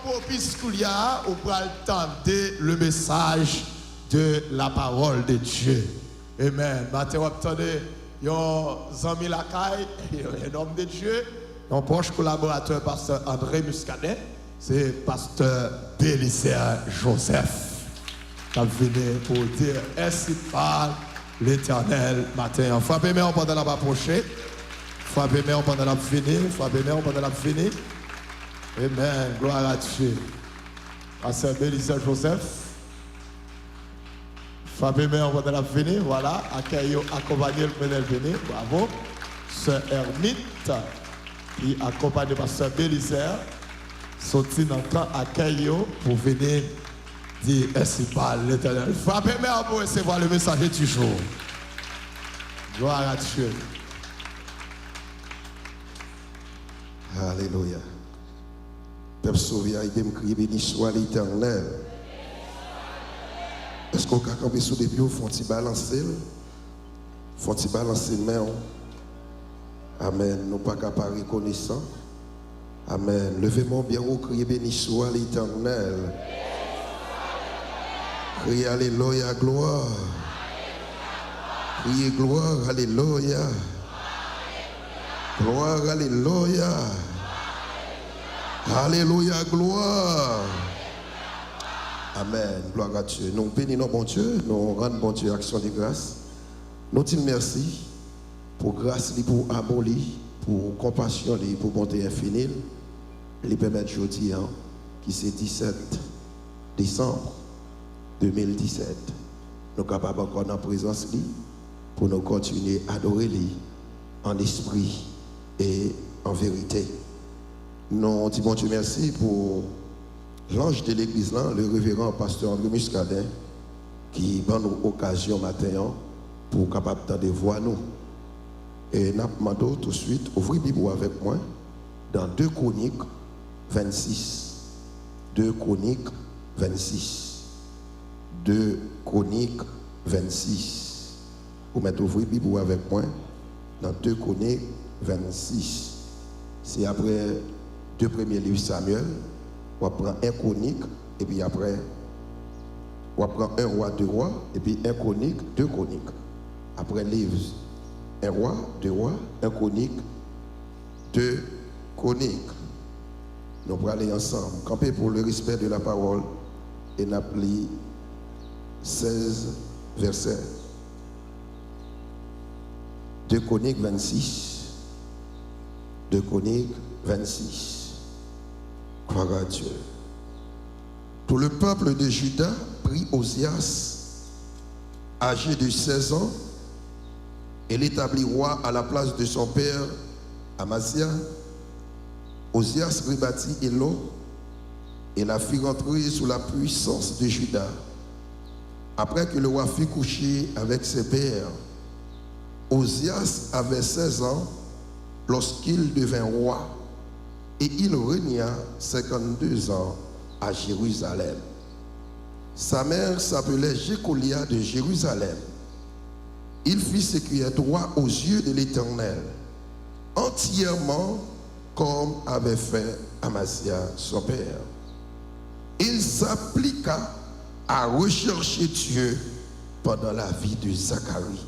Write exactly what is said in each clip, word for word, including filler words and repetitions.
Pwopis koulye a, ou pral tande le message de la parole de Dieu. Amen. Maten w ap tande yon zanmi lakay, yon homme de Dieu, yon pwòch kolaboratè pastè André Muscadin, se pastè Belizaire Joseph k ap vini pou dire ainsi parle l'Éternel maten an. Frape men w pandan l ap apwoche. Frape men w pandan l ap vini. Frape men w pandan l ap vini. Amen. Gloire à Dieu. Pastè Belizaire Joseph. Frape men w pandan l ap vini. Vwala. Akèy yo, akonpanye l pandan l vini. Bravo. Sè Ermit, ki akonpanye pastè Belizaire, soti nan kan akèy yo pou vini di ainsi parle l'Éternel. Frape men w pou resevwa le message du jour. Gloire à Dieu. Alelouya. Pèp sove a ede m kriye, beni swa Letènèl. Èske w ka kanpe sou de pye w, fè yon ti balanse l? Fè yon ti balanse men w. Amèn. Nou pa ka pa rekonesan. Amèn. Leve men w byen wo, kriye, beni swa Letènèl. Kriye alelouya, glwa. Kriye glwa, alelouya. Glwa, alelouya. Alelouya, glwa. Amèn. Gloire à Dieu. Nou beni non Bondye, nou rann Bondye aksyon de gras. Nou di l mèsi pou gras li, pou amou li, pou konpasyon li, pou bonte enfini l. Li pèmèt jodi a, ki se disèt desanm de mil disèt, nou kapab ankò nan prezans li pou nou kontinye adore li an espri e an verite. Nou di Bondye mèsi pou lanj de legliz lan, le reveran pastè André Muscadin, ki ban nou okazyon maten an pou w kapab tande vwa nou. E n ap mande w touswit, ouvri Bib ou avèk mwen dan de Kwonik vennsis. De Kwonik vennsis. De Kwonik vennsis. Ou mèt ouvri Bib ou avèk mwen nan de Kwonik vennsis. Se apre de premye liv Samyèl, w ap pran en Kwonik, epi apre, w ap pran en Wa, de Wa, epi en Kwonik, de Kwonik. Apre liv en Wa, de Wa, en Kwonik, de Kwonik. Nou prale ansanm. Kanpe pour le respect de la parole e n ap li sèz vèsè. De Kwonik vennsis. De Kwonik vennsis. Gloire à Dieu. Tout le peuple de Juda prit Ozias, âgé de seize ans, et l'établit roi à la place de son père Amaziah. Ozias rebâtit Élo et la fit rentrer sous la puissance de Juda. Après que le roi fut couché avec ses pères, Ozias avait seize ans lorsqu'il devint roi, et il régna cinquante-deux ans à Jérusalem. Sa mère s'appelait Jécolia de Jérusalem. Il fit ce qui est droit aux yeux de l'Éternel, entièrement comme avait fait Amaziah son père. Il s'appliqua à rechercher Dieu pendant la vie de Zacharie,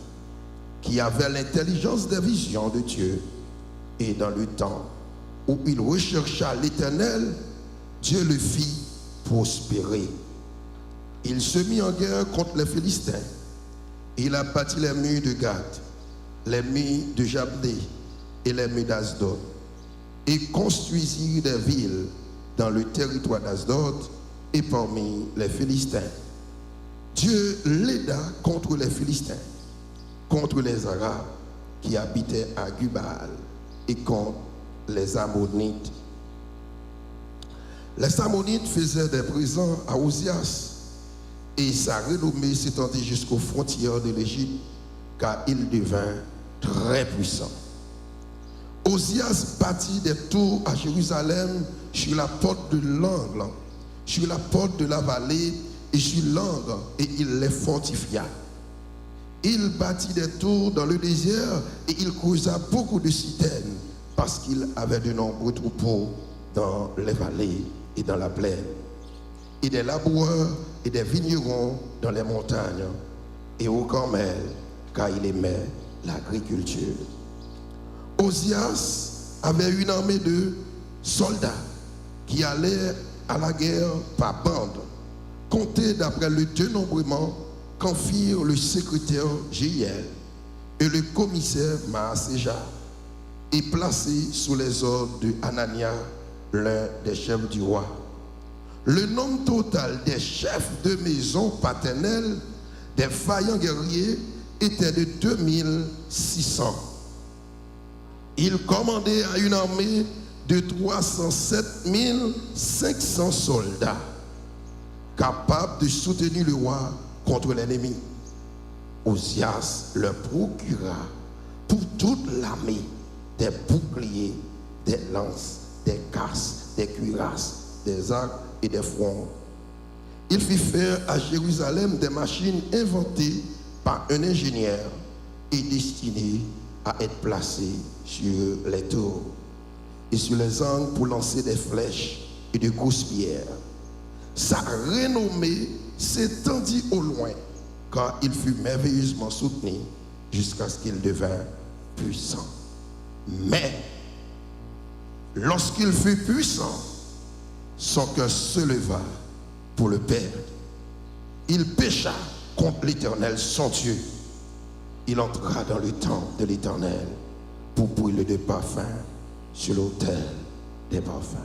qui avait l'intelligence des visions de Dieu, et dans le temps où il rechercha l'Éternel, Dieu le fit prospérer. Il se mit en guerre contre les Philistins. Il abattit les murs de Gath, les murs de Jabné et les murs d'Asdod, et construisit des villes dans le territoire d'Asdod et parmi les Philistins. Dieu l'aida contre les Philistins, contre les Arabes qui habitaient à Gubal et contre les Ammonites. Les Ammonites faisaient des présents à Ozias, et sa renommée s'étendit jusqu'aux frontières de l'Égypte, car il devint très puissant. Ozias bâtit des tours à Jérusalem sur la porte de l'angle, sur la porte de la vallée et sur l'angle, et il les fortifia. Il bâtit des tours dans le désert et il creusa beaucoup de citernes parce qu'il avait de nombreux troupeaux dans les vallées. et dans la plaine, et des laboureurs et des vignerons dans les montagnes, et au Carmel, car il aimait l'agriculture. Ozias avait une armée de soldats qui allaient à la guerre par bandes, comptés d'après le dénombrement qu'en firent le secrétaire Jéhiel et le commissaire Maaséja, et placés sous les ordres de Hanania, l'un des chefs du roi. Le nombre total des chefs de maison paternelle, des vaillants guerriers, était de deux mille six cents. Ils commandaient à une armée de trois cent sept mille cinq cents soldats, capables de soutenir le roi contre l'ennemi. Ozias leur procura pour toute l'armée des boucliers, des lances, des casques, des cuirasses, des arcs et des frondes. Il fit faire à Jérusalem des machines inventées par un ingénieur et destinées à être placées sur les tours et sur les angles pour lancer des flèches et de grosses pierres. Sa renommée s'étendit au loin, car il fut merveilleusement soutenu jusqu'à ce qu'il devint puissant. Mais lorsqu'il fut puissant, son cœur se leva pour le perdre. Il pécha contre l'Éternel, son Dieu. Il entra dans le temple de l'Éternel pour brûler des parfums sur l'autel des parfums.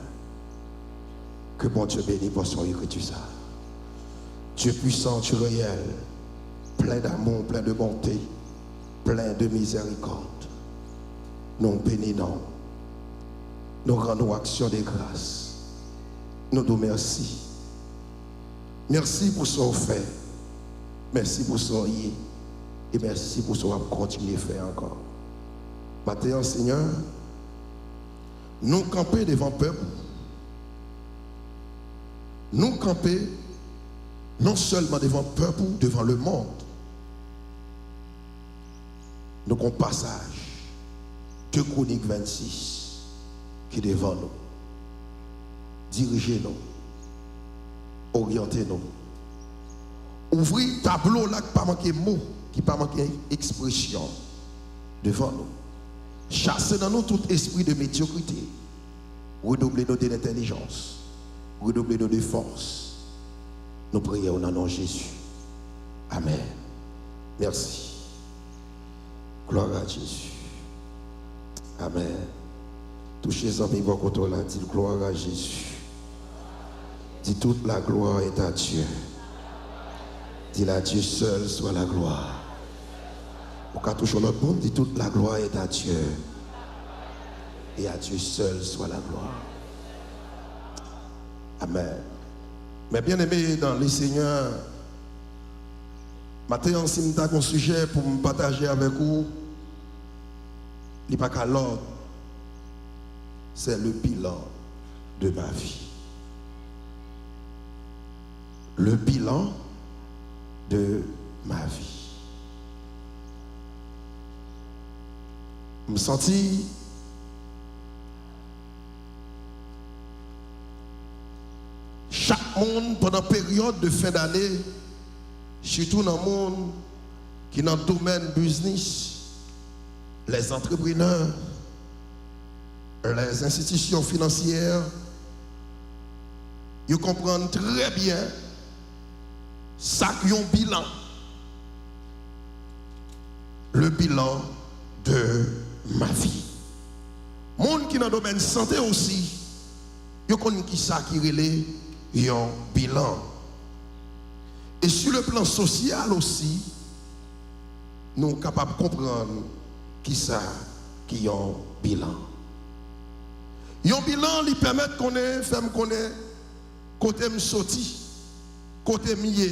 Ke Bondye beni pòsyon ekriti sa. Dieu puissant, Dieu réel, plein d'amour, plein de bonté, plein de miséricorde. Nou beni non. Nou rann ou aksyon de gras. Nou di w mèsi. Mèsi pou sa w fè. Mèsi pou sa w ye. E mèsi pou sa w ap kontinye fè ankò. Maten an, Senyè, nou kanpe devan pèp ou. Nou kanpe non sèlman devan pèp ou, devan lemonn. Nou gon pasaj de Kwonik vennsis ki devan nou. Dirije nou. Oryante nou. Ouvri tablo la ki pa manke mo, ki pa manke ekspresyon devan nou. Chase nan nou tout espri de medyokrite. Redouble nou de lentèlijans. Redouble nou de fòs. Nou priye w nan non Jezi. Amèn. Mèsi. Gloire à Jésus. Amèn. Touche zanmi bò kote w la, di l, gloire à Jésus. Dis, toute la gloire est à Dieu. Dis, à Dieu seul soit la gloire. Ou ka touche yon lòt moun, di, toute la gloire est à Dieu. Et à Dieu seul soit la gloire. Amèn. Mes bien-aimés dans le Seigneur, maten an, si m ta gon sijè pou m pataje avèk ou, li pa ka lòt, c'est le bilan de ma vie. Le bilan de ma vie. M santi chak moun pandan peryòd de fen dane, sitou nan moun ki nan domèn biznis, les entrepreneurs, les institutions financières, yo konprann trè byen sa k yon bilan. Le bilan de ma vie. Moun ki nan domèn sante osi, yo konn kisa ki rele yon bilan. E sur le plan social osi, nou kapab konprann kisa ki yon bilan. Yon bilan, li pèmèt konnen, fè m konnen kote m soti, kote m ye,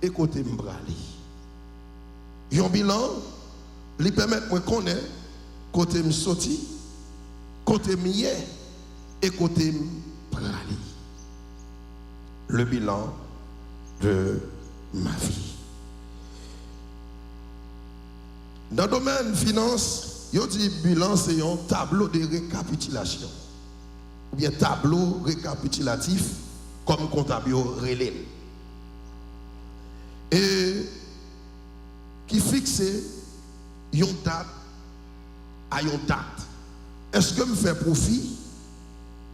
e kote m prale. Yon bilan, li pèmèt mwen konnen kote m soti, kote m ye, e kote m prale. Le bilan de ma vie. Nan domèn finans, yo di bilan se yon tablo de rekapitilasyon. oubyen tablo rekapitilatif, kòm kontab yo rele l, e ki fikse yon dat a yon dat. Èske m fè pwofi?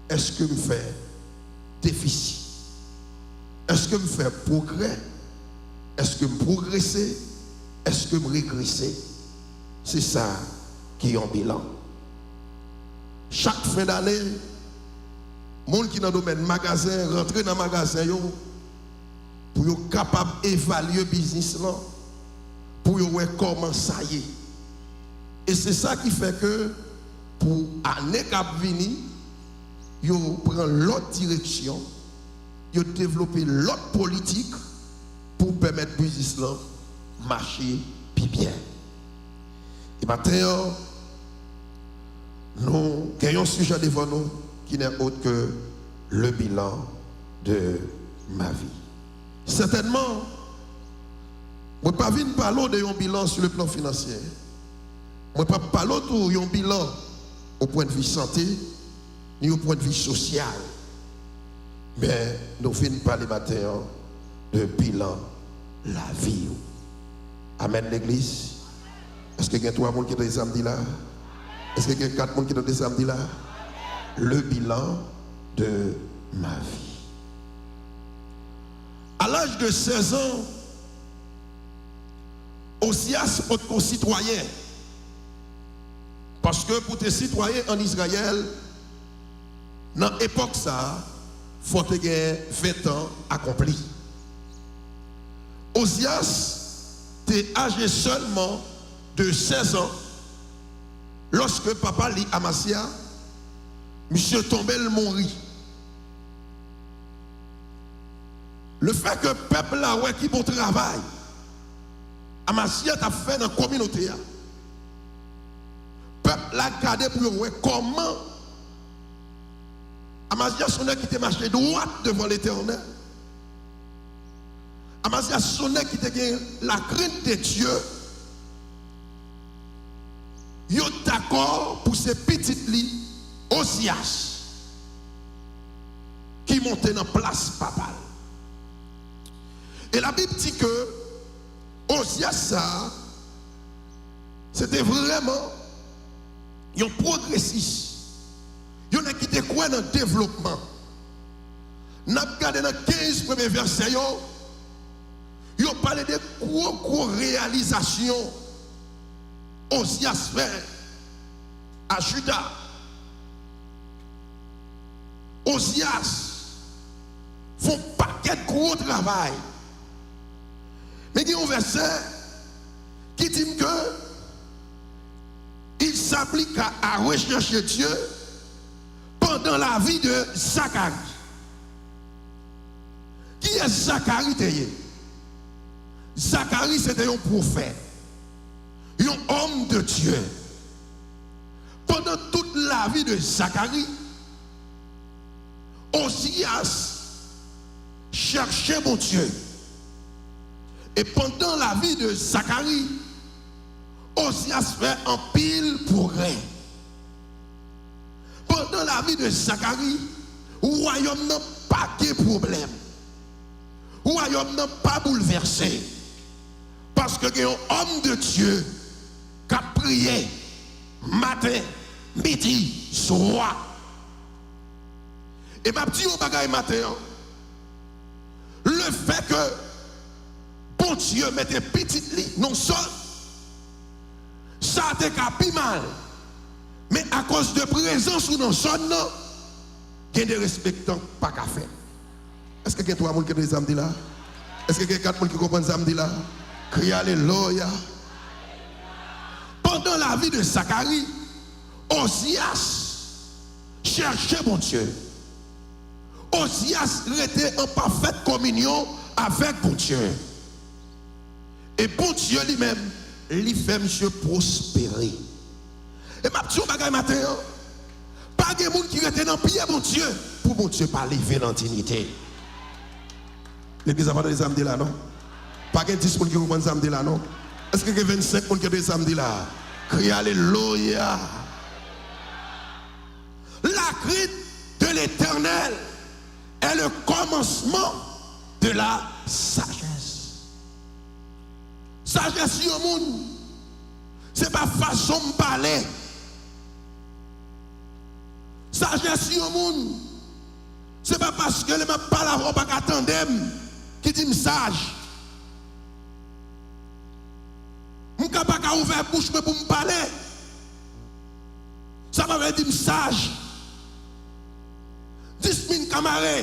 Èske m fè defisi? Èske m fè pwogrè? Èske m pwogrese? Èske m regrese? Se sa ki yon bilan. Chak fen dane, moun ki nan domèn magazen rantre nan magazen yo pou yo kapab evalye biznis lan, pou yo wè kòman sa ye. E se sa ki fè ke pou ane k ap vini, yo pran lòt direksyon, yo devlope lòt politik pou pèmèt biznis lan mache pi byen. E maten an, nou gen yon sijè devan nou ki n'est autre que le bilan de ma vie. Sètènman, mwen pa vin pale w de yon bilan sou le plan finansyè. Mwen p ap pale w tou yon bilan o pwennvi sante, ni o pwennvi sosyal. Men nou vin pale maten an de bilan lavi w. Amèn, legliz. Èske gen twa moun ki tande sa m di la? Èske gen kat moun ki tande sa m di la? Le bilan de ma vie. À l'âge de seize ans, Ozyas potko sitwayen. Paske pou te sitwayen ann Izrayèl, nan epòk sa a, fò te gen ven tan akonpli. Ozyas te aje sèlman de sèz an lòske papa li, Amasya, misye tonbe, l mouri. Lefètke pèp la wè ki bon travay Amasya t ap fè nan kominote a, pèp la gade pou yo wè kòman Amasya se yon nèg ki te mache dwat devan Letènèl. Amasya se yon nèg ki te gen la crainte de Dieu. Yo dakò pou se pitit li, Ozyas, ki monte nan plas papa l. E Labib di ke Ozyas sa a, se te vrèman yon pwogresis, yon nèg ki te kwè nan devlopman. N ap gade nan kenz premye vèsè yo, yo pale de gwo, gwo reyalizasyon Ozyas fè a Jida. Ozyas fè yon pakèt gwo travay. Men gen yon vèsè ki di m ke il s'appliqua à rechercher Dieu pendant la vie de Zacharie. Kiyès Zakari te ye? Zakari se te yon pwofèt, yon homme de Dieu. Pandan tout lavi de Zakari, Ozyas chèche Bondye. E pandan lavi de Zakari, Ozyas fè anpil pwogrè. Pandan lavi de Zakari, wayòm nan pa gen pwoblèm. Wayòm nan pa boulvèse. Paske gen yon homme de Dieu k ap priye maten, midi, swa. E m ap di yon bagay maten an. Lefètke Bondye mete pitit li nan zòn, sa te ka pi mal. Men akoz de prezans ou nan zòn nan, gen derespektan k pa ka fèt. Èske gen twa moun ki tande sa m di la? Èske gen kat moun ki konprann sa m di la? Kriye alelouya. Pandan lavi de Zakari, Ozyas chèche Bondye. Ozyas rete an pafèt kominyon avèk Bondye. E Bondye li menm, li fè misye pwospere. E m ap di yon bagay maten an, pa gen moun ki rete nan pye Bondye pou Bondye pa leve l an diyite. Legliz la pa tande sa m di la non. Pa gen dis moun ki konprann sa m di la non. Èske gen vennsenk moun ki tande sa m di la? Kriye alelouya. La crainte de de l'Éternel est le commencement de la sagesse. Sajès yon moun, se pa fason m pale. Sajès yon moun, se pa paske lè m ap pale avè w, ou pa ka tande m, ki di m saj. M ka pa ka ouvè bouch mwen pou m pale. Sa pa vle di m saj. Dis min ka mare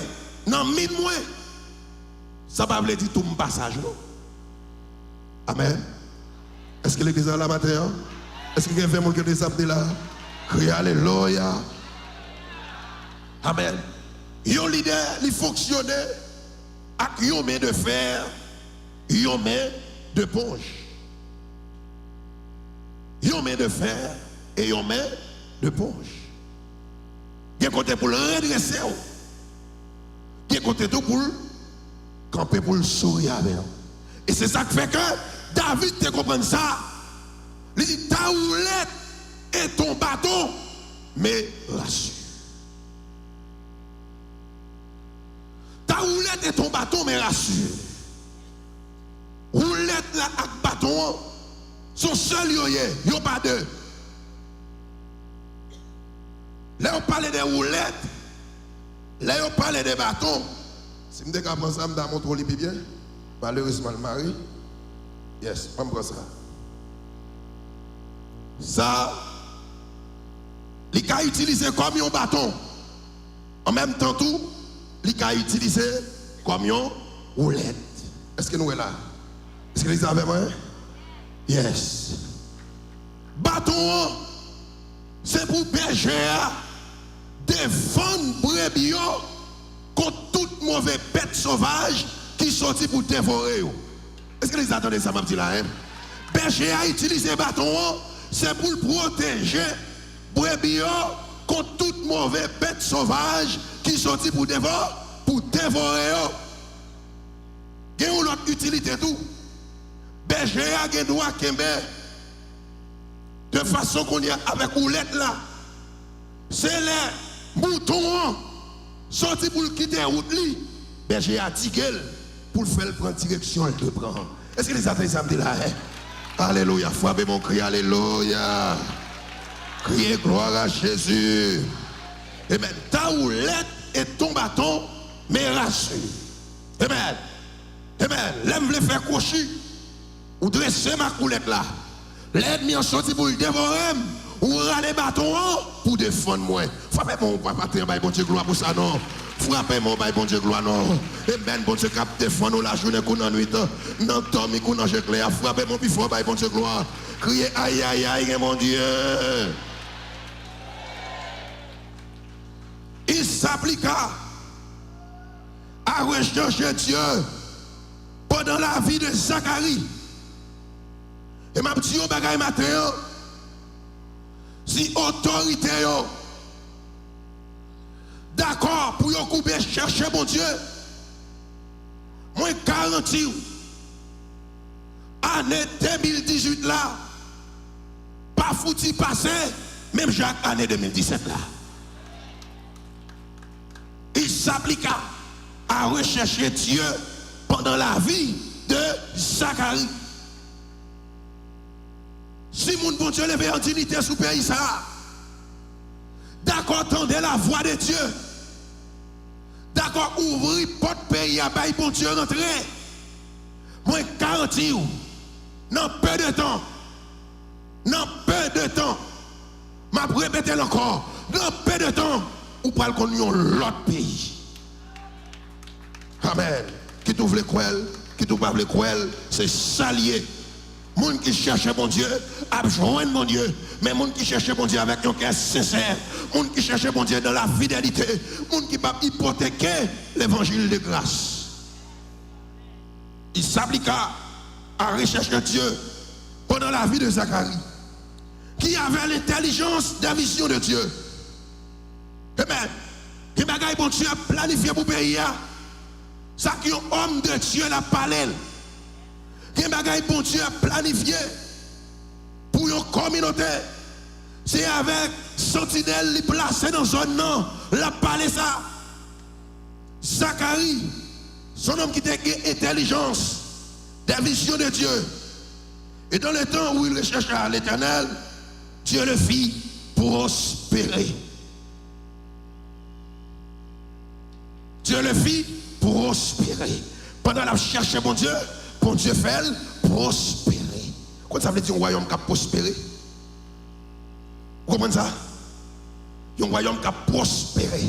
nan min mwen. Sa pa vle di tou m pa saj, non. Amèn. Èske legliz la la maten an? Èske gen ven moun ki te santi la? Kriye alelouya. Amèn. Yon lidè, li fonksyone ak yon men de fè, yon men de ponj. Yon men de fè e yon men de ponj. Gen kote pou l redrese w. Gen kote tou pou l kanpe, pou l souri avè w. E se sa k fè ke David te konprann sa. Li di, ta houlette est ton bâton me rassure. Ta houlette est ton bâton me rassure. Woulèt la ak baton an, se yon sèl yo ye, yo pa de. Lè yo pale de woulèt, lè yo pale de baton, si m te ka pran sa, m ta montre w li pi byen. Malerezman, l mare. Yes, ban m pran sa. Sa, li ka itilize kòm yon baton. An menm tan tou, li ka itilize kòm yon woulèt. Èske nou wè la? Èske legliz avè mwen? Yes. Baton an, se pou bèje a defann brebi yo kont tout move bèt sovaj ki soti pou devore yo. Èske legliz la tande sa m ap di la, en? Bèje a itilize baton an, se pou l pwoteje brebi yo kont tout move bèt sovaj ki soti pou devo-, pou devore yo. Gen yon lòt itilite tou. Bèje a gen dwa kenbe de fason kounye a avèk woulèt la. Se lè mouton an soti pou l kite wout li, bèje a dige l pou l fè l pran direksyon l dwe pran an. Èske legliz la tande sa m di la, en? Alelouya. Frape men w, kriye alelouya. Kriye gloire à Jésus. Amen. Ta houlette et ton bâton me rassurent. Amen. Amen. Lè m vle fè kwochi, ou drese m ak woulèt la. Lè ènmi an soti pou l devore m, ou rale baton an pou defann mwen. Frape men w, papa, tè, bay Bondye glwa pou sa, non. Frape men w, bay Bondye glwa, non. Amen. Bondye k ap defann ou lajounen kou nan nwit, nan dòmi kou nan je klè a. Frape men w pi fò, bay Bondye glwa. Kriye, ayayay, gen Bondye. Il s'appliqua à rechercher Dieu pendant la vie de Zacharie. E m ap di yon bagay maten an, si otorite yo dakò pou yo koupe chèche Bondye, mwen garanti w, ane de mil dizuit la pa fouti pase menm jan ak ane de mil disèt la. Il s'appliqua à rechercher Dieu pendant la vie de Zacharie. Si moun Bondye leve an diyite sou peyi sa a, dakò tande lavwa de Dye, dakò ouvri pòt peyi a bay Bondye rantre, mwen garanti w, nan pe de tan, nan pe de tan, m ap repete l ankò, nan pe de tan, ou pral konn yon lòt peyi. Amèn. Kit ou vle kwè l, kit ou pa vle kwè l, se sa l ye. Moun ki chèche Bondye ap jwenn Bondye. Men moun ki chèche Bondye avèk yon kè sensè, moun ki chèche Bondye dans la fidélité, moun ki p ap ipoteke levanjil de gras. Il s'appliqua à rechercher Dieu pendant la vie de Zacharie, qui avait l'intelligence des visions de Dieu. Amen. Gen bagay Bondye ap planifye pou peyi a. Sa k yon òm de Dye l ap pale l. Gen bagay Bondye ap planifye pou yon kominote. Se avèk santinèl li plase nan zòn nan, L ap pale sa. Zacharie, se yon nonm ki te gen entèlijans, des visions de Dieu. Et dans le temps où il rechercha l'Éternel, Dieu le fit prospérer. Dieu le fit prospérer. Pandan l ap chèche Bondye, Bondye fè l pwospere. Konn sa vle di yon wayòm k ap pwospere? Ou konprann sa? Yon wayòm k ap pwospere.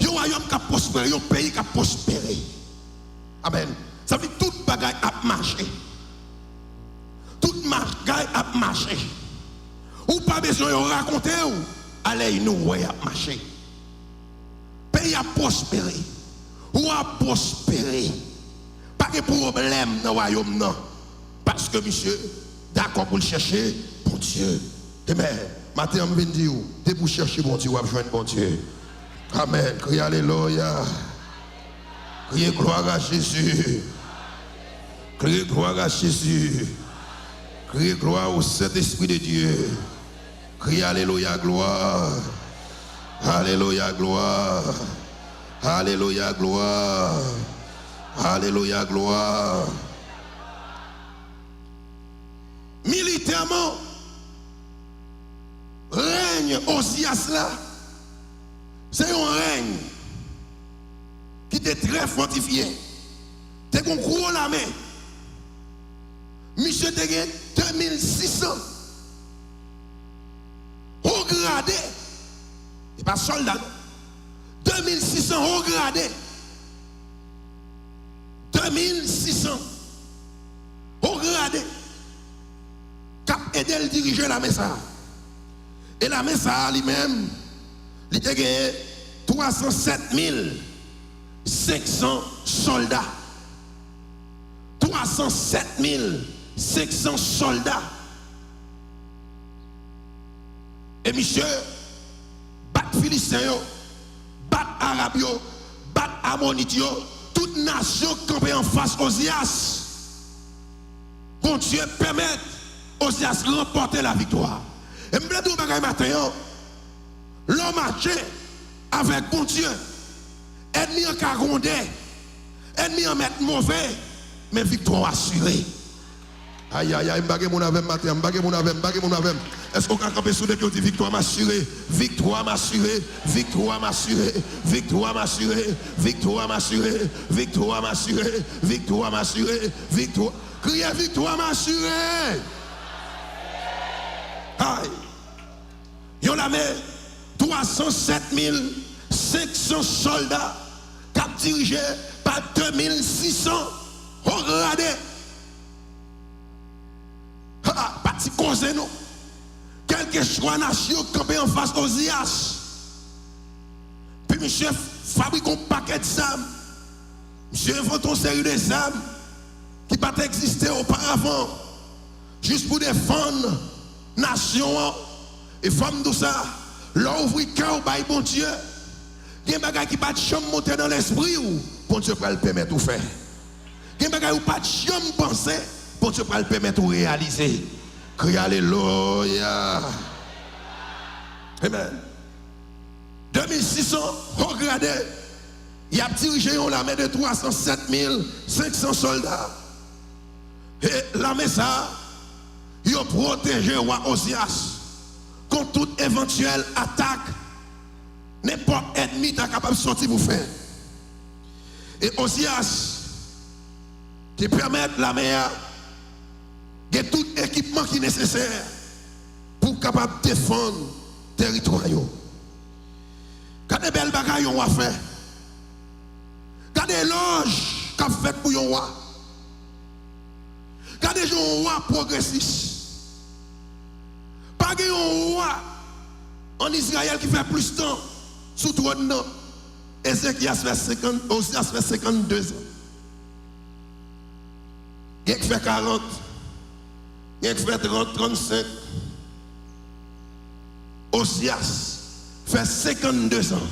Yon wayòm k ap pwospere, yon peyi k ap pwospere. Amèn. Sa vle di tout bagay ap mache. Tout bagay ap mache. Ou pa bezwen yo rakonte w, alè nou wè y ap mache. Peyi ap pwospere. Ou ap pwospere. Pa gen pwoblèm nan wayòm nan. Paske misye dakò pou l chèche Bondye. Amen. Maten an, m vin di w, depi w chèche Bondye, w ap jwenn Bondye. Amen. Kriye alelouya. Kriye gloire à Jésus. Kriye gloire à Jésus. Kriye gloire au Saint-Esprit de Dieu. Kriye alelouya, gloire. Alelouya, gloire. Alelouya, gloire. Alelouya, gloire. Militèman, rèny Ozyas la, se yon rèny ki te trè fòtifye, te gen yon gwo lame. Misye te gen de mil sis san wo grade, e pa sòlda non, de mil sis san wo grade. De mil sis san wo grade k ap ede l dirije lame sa a. E lame sa a li menm, li te genyen twa san sèt mil senk san sòlda. Twa san sèt mil senk san sòlda. E misye bat Filisten yo, bat Arab yo, bat Amonit yo, tout nasyon k kanpe anfas Ozyas. Bondye pèmèt Ozyas ranpòte laviktwa. E m vle di w yon bagay maten an, lè w mache avèk Bondye, ènmi an ka gwonde, ènmi an mèt move, men viktwa w asire. Ayayay, m pa gen moun avè m maten an, m pa gen moun avè m, m pa gen moun avè m. Èske w ka kanpe sou de pye w di, viktwa m asire, viktwa m asire, viktwa m asire, viktwa m asire, viktwa m asire, viktwa m asire, viktwa m asire, viktwa, kriye, viktwa m asire. Ay. Yon lame twa san sèt mil senk san sòlda k ap dirije pa de mil sis san wo grade. Ha, pa ti koze non. Kèlkeswa nasyon k kanpe anfas Ozyas, pi misye fabrike yon pakèt zam. Misye envante yon seri de zam ki pa t egziste oparavan, jis pou defann nasyon an. E fò m di w sa, lè w ouvri kè w bay Bondye, gen bagay ki pa t janm monte nan lespri w, Bondye pral pèmèt ou fè. Gen bagay ou pa t janm panse, Bondye pral pèmèt ou reyalize. Kriye alelouya. Amen. De mil sis san wo grade, y ap dirije yon lame de twa san sèt mil senk san sòlda. E lame sa a, yo pwoteje wa Ozyas kont tout evantyèl atak nenpòt ènmi ta kapab sòti pou fè. E Ozyas te pèmèt lame a gen tout ekipman ki nesesè pou kapab defann teritwa yo. Gade bèl bagay yon wa fè. Gade elòj k ap fèt pou yon wa. Gade jan yon wa pwogresis. Pa gen yon wa ann Izrayèl ki fè plis tan sou twòn nan. Ezekyas fè senkant, Ozyas fè senkannde zan. Gen k fè karant, gen k fè trant, trannsenk. Ozyas fè senkannde zan.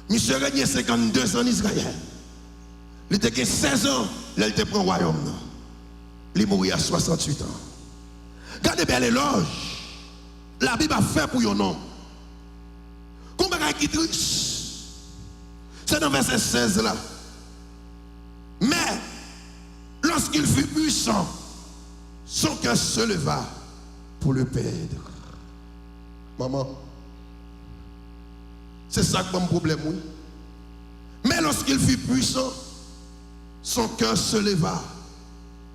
Misye renye senkannde zan ann Izrayèl. Li te gen sèz an lè l te pran wayòm nan. Li mouri a swasanntuit an. Gade bèl elòj Labib ap fè pou yon nonm. tris. Se nan vèsè sèz la. Mais, lorsqu'il fut puissant, son cœur se leva pour le perdre. Manman, se sa k ban m pwoblèm, wi. Mais lorsqu'il fut puissant, son cœur se leva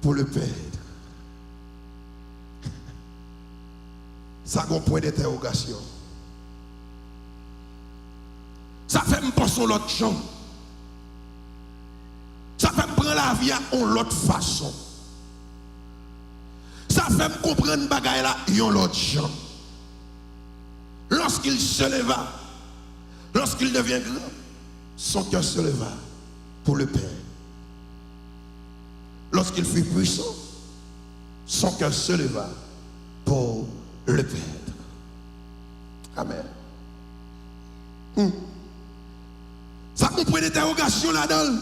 pour le perdre. Sa gon pwen dentèwogasyon. Sa fè m panse yon lòt jan. Sa fè m pran lavi a yon lòt fason. Sa fè m konprann bagay la yon lòt jan. Lorsqu'il se leva, lorsqu'il devient grand, son cœur se leva pour le perdre. Lorsqu'il fut puissant, son cœur se leva pour le perdre. Amen. Hmm. Sa gon pwen dentèwogasyon ladan l.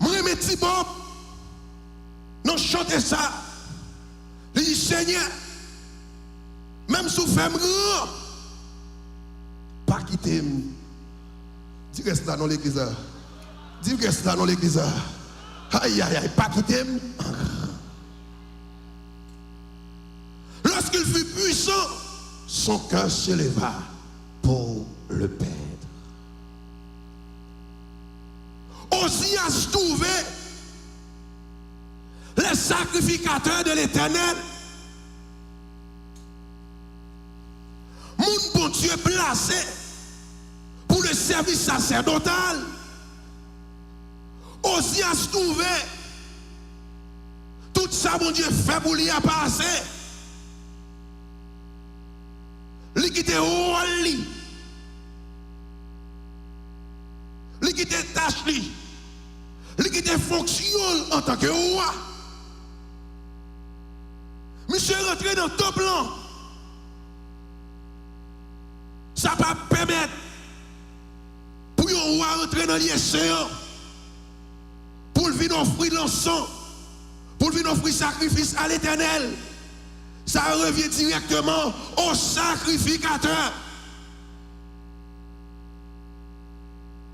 Mwen renmen Ti Bob nan chante sa. Li di, Senyè, menm si w fè m gran, pa kite m. Di rès la non legliz la. Di rès la non legliz la. Ay, ay, ay, pa kite m. Lorsqu'il fut puissant, son cœur se leva pour le perdre. Ozias twouve les sacrificateurs de l'Éternel, moun Bondye plase pou le sèvis sasèdotal, Ozias twouve tout sa Bondye fè pou li a pa ase. Li kite wòl li. Li kite tach li. Li kite fonksyon l antanke wa. Misye rantre nan tanp lan. Sa pa pèmèt pou yon wa rantre nan lye sen an, pou l vin ofri lansan, pou l vin ofri sakrifis a Letènèl. Sa revyen dirèkteman o sakrifikatè.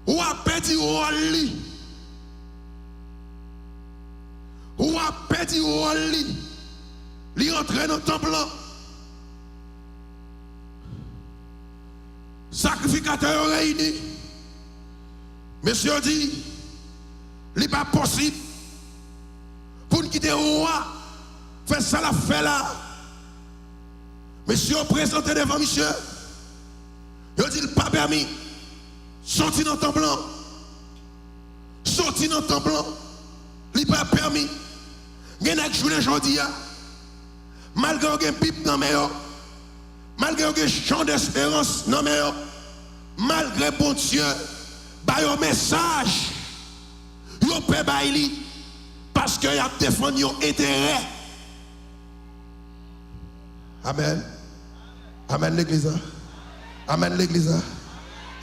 Wa pèdi wòl li. Wa pèdi wòl li. Li antre nan tanp lan. Sakrifikatè yo reyini. Mesye yo di, li pa posib pou n kite wa fè sa l ap fè la. Mesye yo prezante devan misye. Yo di l pa pèmi. Soti nan tanp lan. Soti nan tanp lan. Li pa pèmi. Gen nèg jounen jodi a, malgre yo gen Bib nan men yo, malgre yo gen Jan Desperans nan men yo, malgre Bondye ba yo mesaj, yo pè bay li, paske y ap defann yon enterè. Amèn. Amèn legliz la. Amèn legliz la.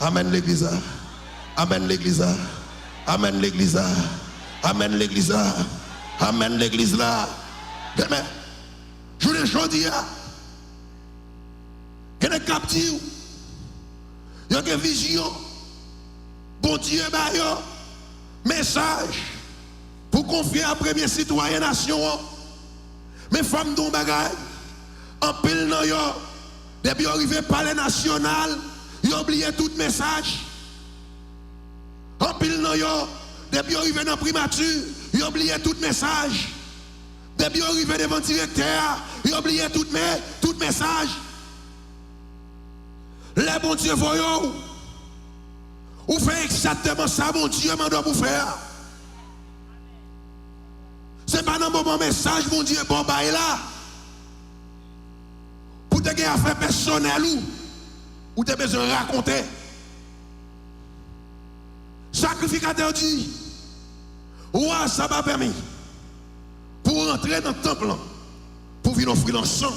Amèn legliz la. Amèn legliz la. Amèn legliz la. Amèn legliz la. Amèn legliz la. Amèn. Jounen jodi a, gen nèg k ap di w yo gen vizyon, Bondye ba yo mesaj pou konfye a premye sitwayen nasyon an. Men fò m di w yon bagay, anpil nan yo, depi yo rive Palè Nasyonal, yo bliye tout mesaj. Anpil nan yo, depi yo rive nan primati, yo bliye tout mesaj. Depi yo rive devan direktè a, yo bliye tout me-, tout mesaj. Lè Bondye voye w, ou fè egzakteman sa Bondye mande w pou fè a. Se pa nan moman mesaj Bondye ba w bay la pou te gen afè pèsonèl ou, ou te bezwen rakonte. Sakrifikatè yo di, wa sa pa pèmi pou w rantre nan tanp lan pou vin ofri lansan.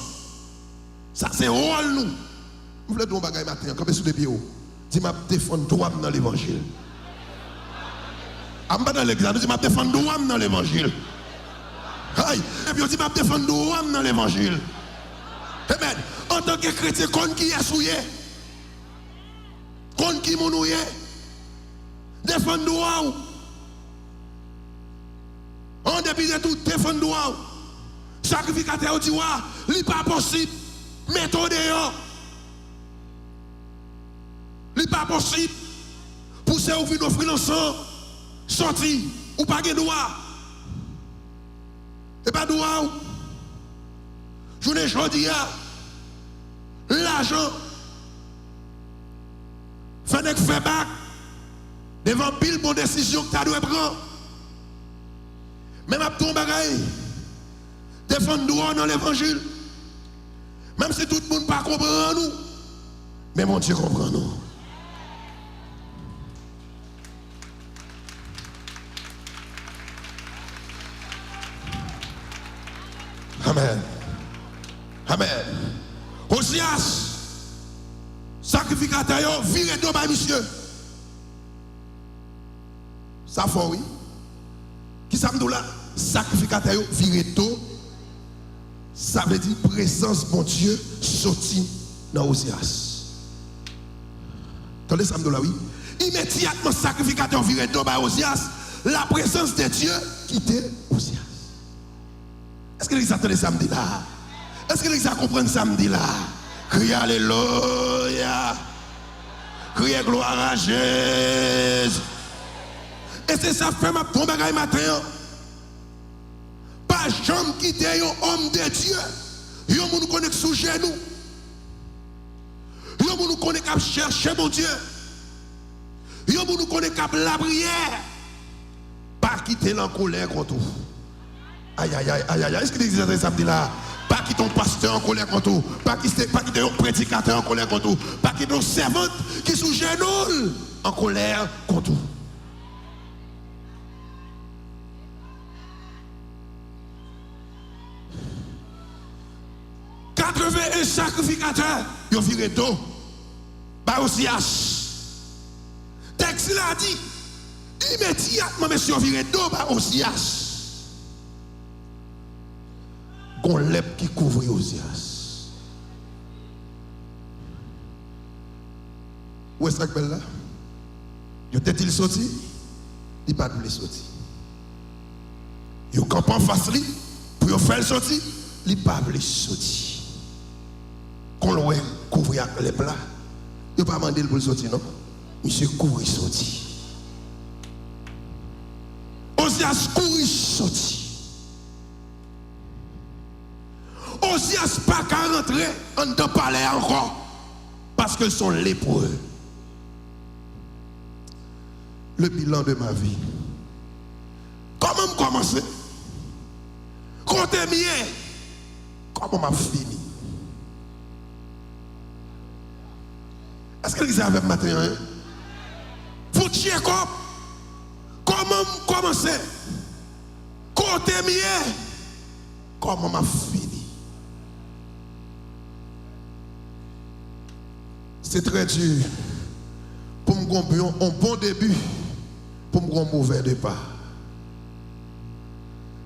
Sa se wòl nou. M vle di w yon bagay maten an, kanpe sou de pye w. Di, "M ap defann dwa m nan levanjil." A, m pa nan legliz la, nou di, "M ap defann dwa m nan levanjil." Ay, epi yo di, "M ap defann dwa m nan levanjil." Amen. Antanke kretyen, konn kiyès ou ye. Konn ki moun ou ye. Defann dwa w. An, depi de tou, defann dwa w. Sakrifikatè yo di w a, li pa posib. Mete w deyò. Li pa posib pou se ou vin ofri lansan, sòti, ou pa gen dwa. E pa dwa w. Jounen jodi a, lajan fè nèg fè bak devan pil bon desizyon k ta dwe pran. Men m ap di w yon bagay, defann dwa w nan levanjil. Menm si tout moun pa konprann ou, men Bondye konprann ou. Amèn. Amèn. Oziyas, sakrifikatè yo vire do bay misye. Sa fò, wi. Kisa m di w la? Sakrifikatè yo vire do. Sa vle di prezans Bondye soti nan Oziyas. Tande sa m di w la, wi. Imedyatman, sakrifikatè yo vire do bay Oziyas, la présence de Dieu kite Oziyas. Èske legliz la tande sa m di la? Èske legliz la konprann sa m di la? Kriye alelouya! Kriye glwa a Jezi! E se sa k fè m ap di yon bagay maten an. Pa janm kite yon òm de Dye, yon moun ou konnen k sou jenou, yon moun ou konnen k ap chèche Bondye, yon moun ou konnen k ap lapriyè, pa kite l an kolè kont ou. Ayayay, ayayay, èske legliz la tande sa m di la? Pa kite yon pastè an kolè kont ou. Pa kite, pa kite yon predikatè an kolè kont ou. Pa kite yon sèvant ki sou jenou l an kolè kont ou. Katreven en sakrifikatè, yo vire do bay Oziyas. Tèks la di, imedyatman mesye yo vire do bay Oziyas, gon lèp ki kouvri Oziyas. Ou wè sa k bèl la? Yo te di l soti, li pa t vle soti. Yo kanpe anfas li pou yo fè l soti, li pa vle soti. Kon l wè kouvri ak lèp la, yo pa mande l pou l soti non. Misye kouri soti. Oziyas kouri soti. Oziyas pa ka rantre anndan palè a ankò, paske l se yon lepre. Le bilan de ma vie. Kòman m kòmanse? Kote m ye? Kòman m ap fini? Èske legliz la avè m maten an? Fè yon tchekòp. Kòman m kòmanse? Kote m ye? Kòman m ap fini? Se trè di pou m gon bon, yon bon debi, pou m gon move depa.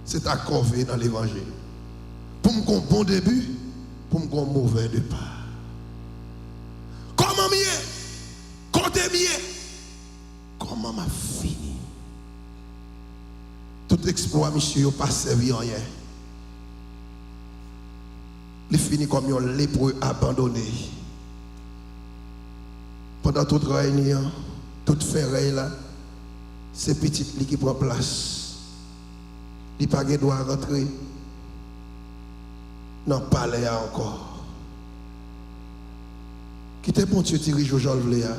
Se ta kòve nan levanjil. Pou m gon bon debi, pou m gon move depa. Kòman m ye? Kote m ye? Kòman m ap fini? Tout eksplwa misye yo pa sèvi anyen. Li fini kòm yon lepre abandone. Pandan tout rèy li an, tout fen rèy la, se pitit li ki pran plas. Li pa gen dwa rantre nan palè a ankò. Kite Bondye dirije w jan l vle a.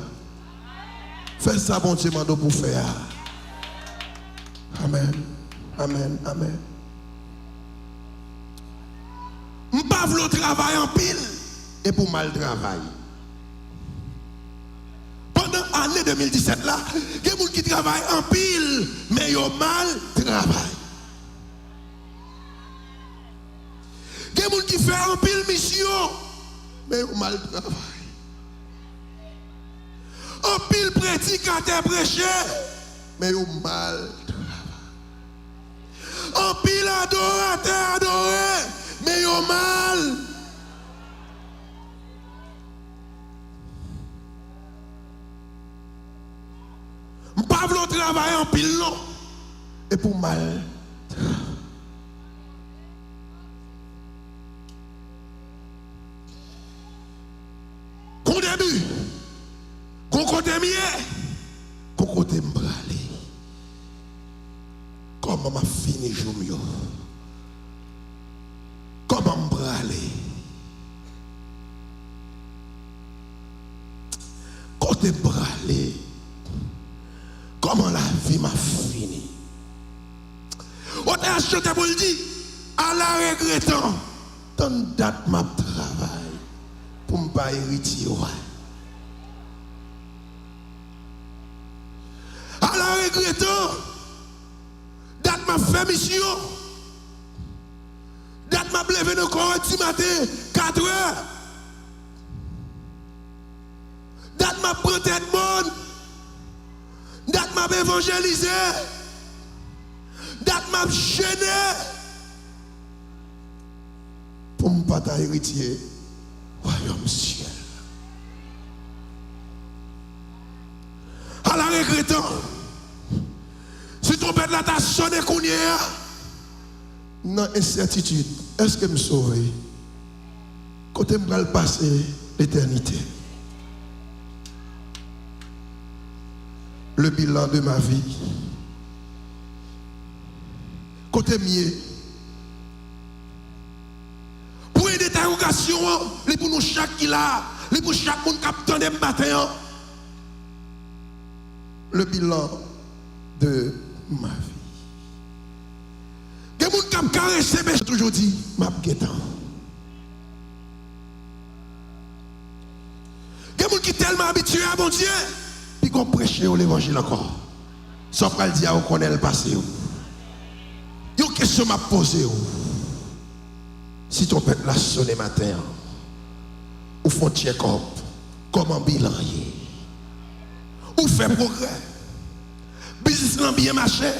Fè sa Bondye mande w pou w fè a. Amèn. Amèn. Amèn. M pa vle w travay anpil epi w mal travay. Pandan ane de mil disèt la, gen moun ki travay anpil, men yo mal travay. Gen moun ki fè anpil misyon, men yo mal travay. Anpil predikatè preche, men yo mal travay. Anpil adoratè adore, men yo mal. M pa vle w travay anpil non. E pou mal. Gon debi, gon kote m ye, gon kote m prale. Kòman m ap fini jou m yo? Kòman m prale? Kote m prale? Kòman lavi m ap fini? Otè a chante pou l di, ala regretan, tann dat m ap travay pou m pa eritye w. Ala regretan, dat m ap fè misyon, dat m ap leve nan kòrè di maten, katrè. Dat m ap pran tèt mòn. Dat m ap evanjelize. Dat m ap jene. Pou m pa ta eritye wayòm syèl. Ala regretan, si twonpèt la ta sonnen kounye a, nan ensètitid, èske m sove? Kote m pral pase letènite? Le bilan de ma vie. Kote m ye? Pwen dentèwogasyon an, li pou nou chak ki la, li pou chak moun k ap tande m maten an. Le bilan de ma vie. Gen moun k ap karese peche, toujou di, m ap gentan. Gen moun ki tèlman abitye a Bondye, piga w preche yo levanjil ankò. Sa w pral di a, ou konnen l pase w. Yon kesyon m ap poze w. Si twonpèt la sonnen maten an, ou fè yon check-up, kòman bilan ye? Ou fè pwogrè? Biznis lan byen mache?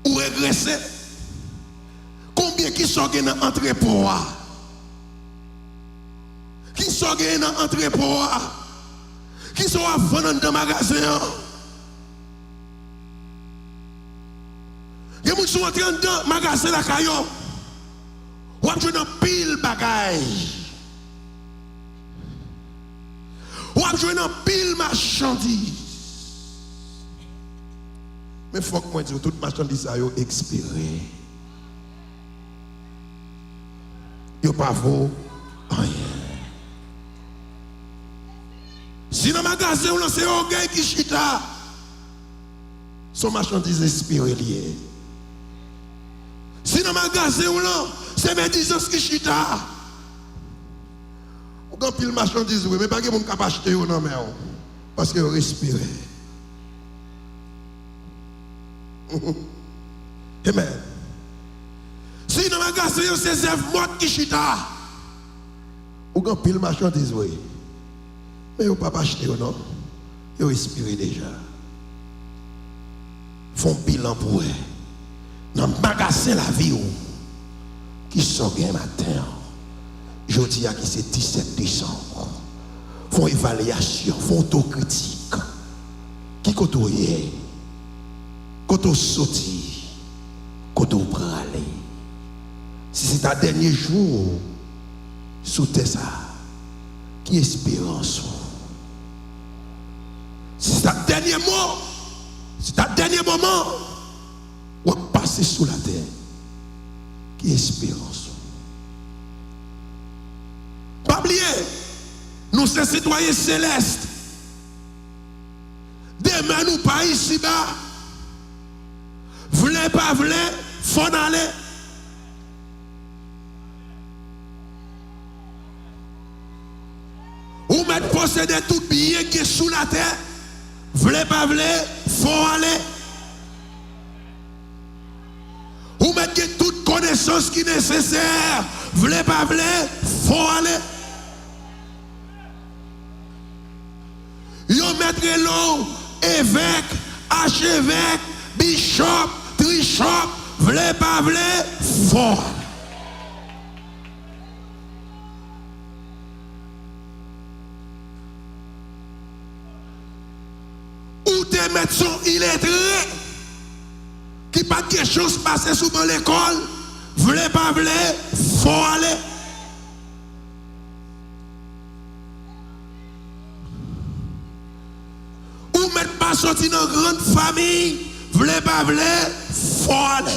Ou regrese? Konbyen, kisa w gen nan antrepo a? Kisa w gen nan antrepo a? Kisa w ap vann anndan magazen an? Gen moun, si w antre anndan magazen lakay yo, w ap jwenn anpil bagay. W ap jwenn anpil machandiz. Men fòk mwen di w, tout machandiz sa yo ekspire. Yo pa vo anyen. Si nan magazen w lan se ògèy ki chita, se yon machandiz espire li ye. Si nan magazen w lan se medizans ki chita, ou gen anpil machandiz wi, men pa gen moun k ap achte yo nan men w, paske yo espire. Amen. Si nan magazen yo se zèv mòt ki chita, ou gen anpil machandiz wi, men yo p ap achte yo non. Yo espire deja. Fè yon bilan pou wè nan magazen lavi w, kisa w gen maten an, jodi a ki se disèt desanm. Fè yon evalyasyon, fè yon otokritik. Ki kote w ye? Kote w soti? Kote w prale? Si se ta dènye jou w sou tè sa a, ki esperans ou? Si se ta dènye mo, si se ta dènye moman w ap pase sou latè, ki esperans ou? Pa bliye, nou se sitwayen selès. Demen nou pa isiba. Vle pa vle, fò n ale. Ou mèt posede tout byen ki sou latè. Vle pa vle, fò w ale. Ou mèt gen tout konesans ki nesesè. Vle pa vle, fò w ale. Yo mèt rele w evèk, achevèk, bichòp, trichòp, vle pa vle, fò. Ou te mèt se yon iletre ki pa t gen chans pase sou ban lekòl, vle pa vle, fò w ale. Ou mèt pa soti nan grann fanmi, vle pa vle, fò w ale.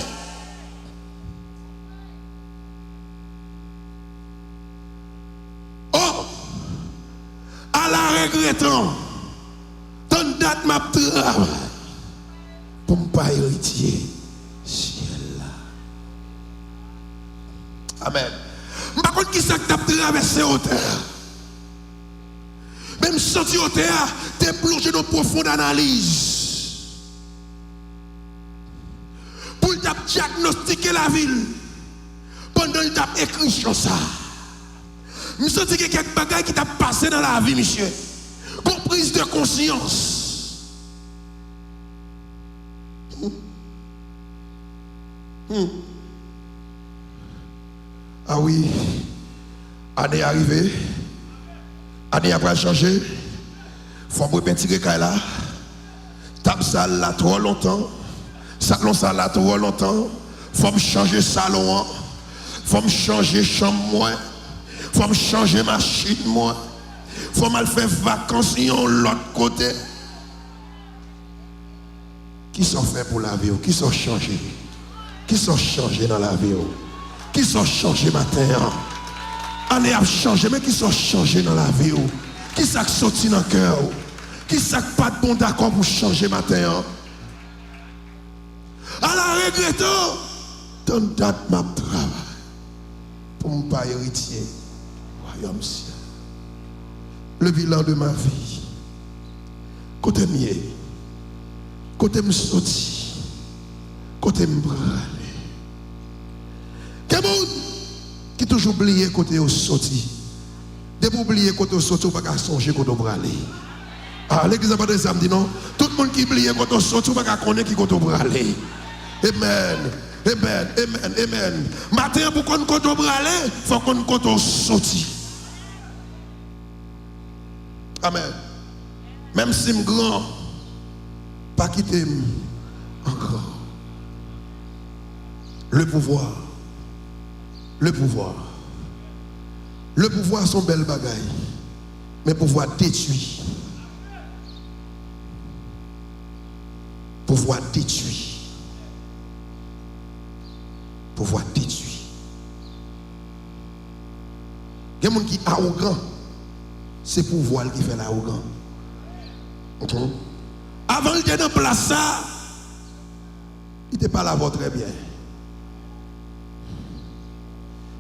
Oh! Ala regretan, tann dat m ap travay pou m pa eritye syèl la. Amèn. M pa konn kisa k t ap travèse otè a. Men m santi otè a te plonje nan pwofond analiz pou l t ap dyagnostike lavi l pandan l t ap ekri chan sa a. M santi gen kèk bagay ki t ap pase nan lavi misye. Gon priz de konsyans. Hmm. Hmm. A wi, ane a rive, ane a pral chanje. Fò m repentire kay la. Tab sa la twò lontan. Salon sa la twò lontan. Fò m chanje salon an. Fò m chanje chanm mwen. Fò m chanje machin mwen. Fò m al fè vakans yon lòt kote. Kisa w fè pou lavi w? Kisa w chanje? Kisa w chanje nan lavi w? Kisa w chanje maten an? Ane ap chanje, men kisa w chanje nan lavi w? Kisa k soti nan kè w? Kisa k pa t bon dakò pou chanje maten an? Ala regretan, tann dat m ap travay pou m pa eritye wayòm syèl. Le bilan de ma vie. Kote m ye? Kote m soti? Kote m prale? Gen moun ki toujou bliye kote yo soti. Depi w bliye kote w soti, w pa ka sonje kote w prale. A, legliz la pa tande sa m di non. Tout moun ki bliye kote w soti, w pa ka konnen ki kote w prale. Amen. Amen. Amen. Amen. Maten an, pou konn kote w prale, fò w konn kote w soti. Amen. Menm si m gran, pa kite m an gran. Le pouvoir. Le pouvoir. Le pouvoir se yon bèl bagay. Men pouvwa detwi. Pouvwa detwi. Pouvwa detwi. Gen moun ki awogan. Se pouvwa l ki fè l awogan. Mhm. Avan l te nan plas sa, li te pale avè w trè byen.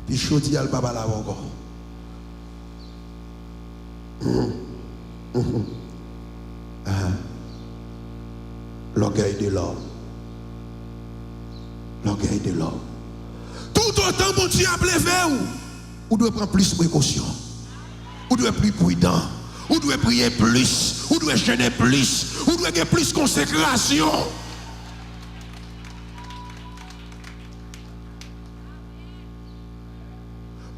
Pi jodi a, l pa pale avè w ankò. Mhm. Mhm. Ah. L'orgueil de l'homme. L'orgueil de l'homme. Toutotan Bondye ap leve w, ou dwe pran plis prekosyon. Ou dwe pli pridan. Ou dwe priye plis. Ou dwe jene plis. Ou dwe gen plis konsekrasyon.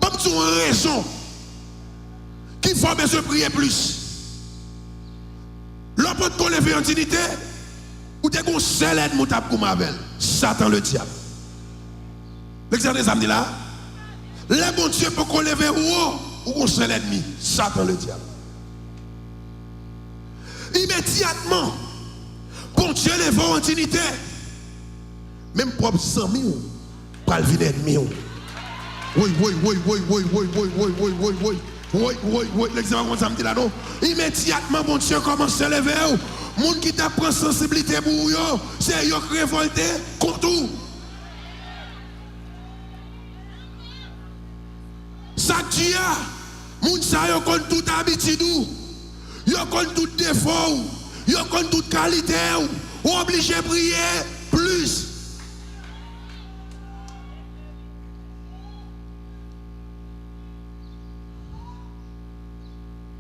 Ban m di w yon rezon ki fè w bezwen priye plis. Lè w potko leve an diyite, ou te gen yon sèl ènmi w t ap goumen avè l, Satan Ledyab. Legliz la tande sa m di la? Lè Bondye poko leve w wo, ou gen yon sèl ènmi, Satan Ledyab. Imedyatman Bondye leve w an diyite, menm pwòp zanmi w pral vin ènmi w. Woy, woy, woy, woy, woy, woy, woy, woy, woy, woy, woy, woy. Woy, woy, woy. Legliz la pa konn sa m di la non. Imedyatman Bondye kòmanse leve w, moun ki t ap pran sansiblite pou ou yo, se yo k revòlte kont ou. Sa k di a, moun sa yo konn tout abitid ou, yo konn tout defo w, yo konn tout kalite w, ou oblije priye plis.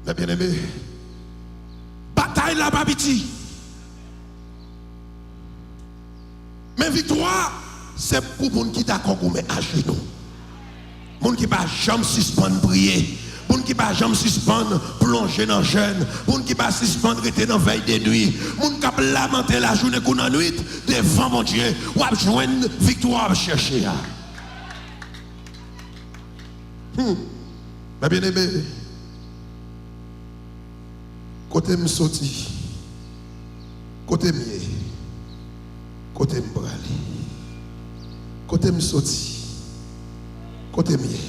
Mes bien-aimés, batay la pa piti. Men viktwa, se pou moun ki dakò goumen ajenou. Moun ki pa janm sispann priye. Moun ki pa janm sispann plonje nan jèn, moun ki pa sispann rete nan vèy de nwi, moun k ap lamante lajounen kou nan nwit devan Bondye, w ap jwenn viktwa w ap chèche a. Hmm. Mes bien-aimés, kote m soti? Kote m ye? Kote m prale? Kote m soti? Kote m ye?